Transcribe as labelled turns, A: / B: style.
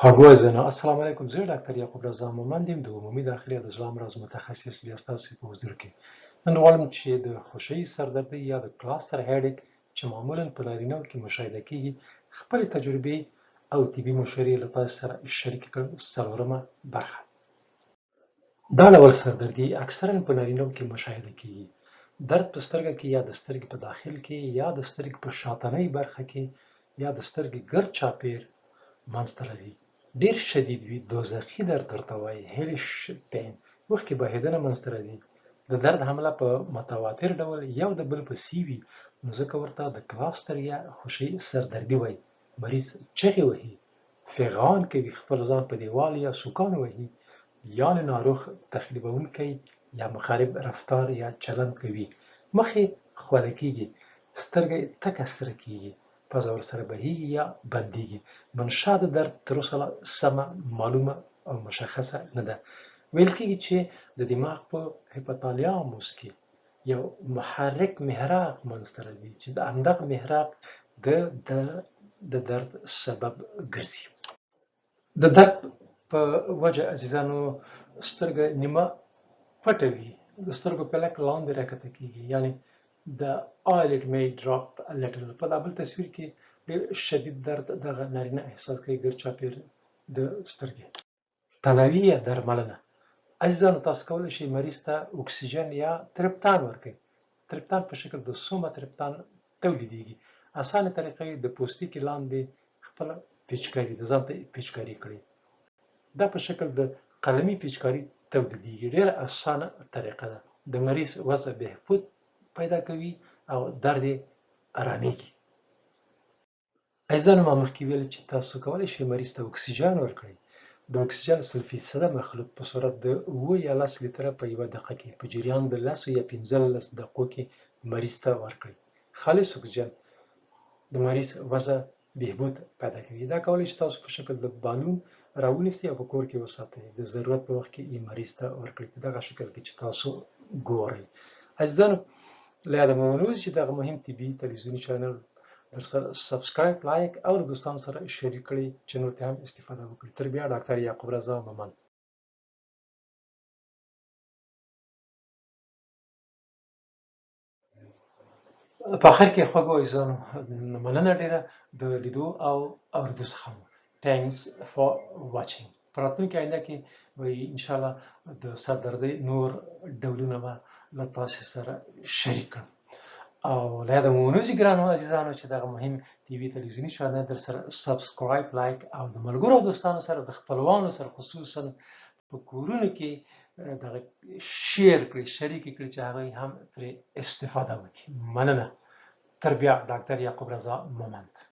A: خوږو عزیزانو السلام علیکم، زه ډاکټر یعقوب رضا مومند یم، د عمومي داخلي او د زړه امراض متخصص. بیا ستاسو په حضور کې نن غواړم چې د خوشي سردردۍ یا د cluster headache چې معمولا په نارینه کې مشاهده کیږي خپلې تجربې او طبي مشورې له تاسو سره شریکې کړم. څلورمه برخه. دا ډول سردردي اکثرا په نارینه کې مشاهده کیږي. درد په سترګه کې یا د سترګې په داخل کې یا د سترګې په شاتنۍ برخه کې یا د سترګې ګرد چاپیر منځته راځي. ډیر شدید وي، دوزخي درد ورته وایي، hellish pain. اوښکې بهېدنه منځته راځي. د درد حمله په متواتر ډول یو د بل پسې وي، نو ځکه ورته د cluster یا خوشي سردردي وایي. مریض چغې وهي، فغان کوي، خپل ځان په دیوال یا سوکان وهي، یعنې ناروغ تخریبوونکی یا مخرب رفتار یا چلند کوي. مخ یې خوله کېږي، سترګه یې تکه سره کېږي، پزه ورسره بهیږي یا بندیږي. منشا د درد تر اوسه لا سمه معلومه او مشخصه نه ده. ویل کېږي چې د دماغ په هیپوتالاموس کې یو محرک محراق منځته راځي چې د همدغه محراق د درد سبب ګرځي. د درد په وجه عزیزانو سترګه نیمه پټه وي، د سترګو پلک لاندې راکښته کېږي، یعنې the eyelid may drop a little. په دا بل تصویر کې ډېر شدید درد دغه نارینه احساس کوي ګرد چاپېر د سترګې. تداوي یا درملنه. عزیزانو تاسو کولی شئ مریض ته اکسیجن یا ترپتان ورکړئ. ترپتان په شکل د سوما ترپتان تولیدېږي. اسانه طریقه یې د پوستکي لاندې خپله پیچکاري د ځان ته پیچکاري کړئ. دا په شکل د قلمي پیچکاري تولیدېږي. ډېره اسانه طریقه ده. د مریض وضع بهبود پیدا کوي او درد یې ارامېږي. عزیزانو ما مخکې ویل چې تاسو کولی شئ مریض ته اکسیجن ورکړئ. د اکسیجن 100 فیصده مخلوط په صورت د 7 یا 10 لیتره په یوه دقیقه کې په جریان د 10 یا 15 دقیقو کې مریض ته ورکړئ. خالص اکسیجن د مریض وضع بهبود پیدا کوي. دا کولی شئ تاسو په شکل د بالون راونیسئ او په کور کې وساتئ، د ضرورت په وخت کې یې مریض ته ورکړئ په دغه شکل کې چې تاسو ګورئ. عزیزانو له یاده مو ونه وځي چې دغه مهم طبي تلویزیوني چینل در سره subscribe، like او له دوستانو سره شریک کړئ چې نور ترې هم استفاده وکړي. تر بیا، ډاکټر یعقوب رضا مومند. په آخر کې خوږو عزیزانو مننه ډېره د لیدو او اورېدو څخه مو. Thanks for watching. په راتلونکي آینده کې به انشاءالله د سردردۍ نور ډولونه به له تاسو سره شریک کړم. او له یاده مو ونه وځي ګرانو عزیزانو چې دغه مهم TV تلویزیوني چینل در سره subscribe، like او د ملګرو او دوستانو سره، د خپلوانو سره، خصوصا په کورونو کې دغه share کړئ، شریک کړئ چې هغوی هم ترې استفاده وکړي. مننه، تر بیا، ډاکټر یعقوب رضا مومند.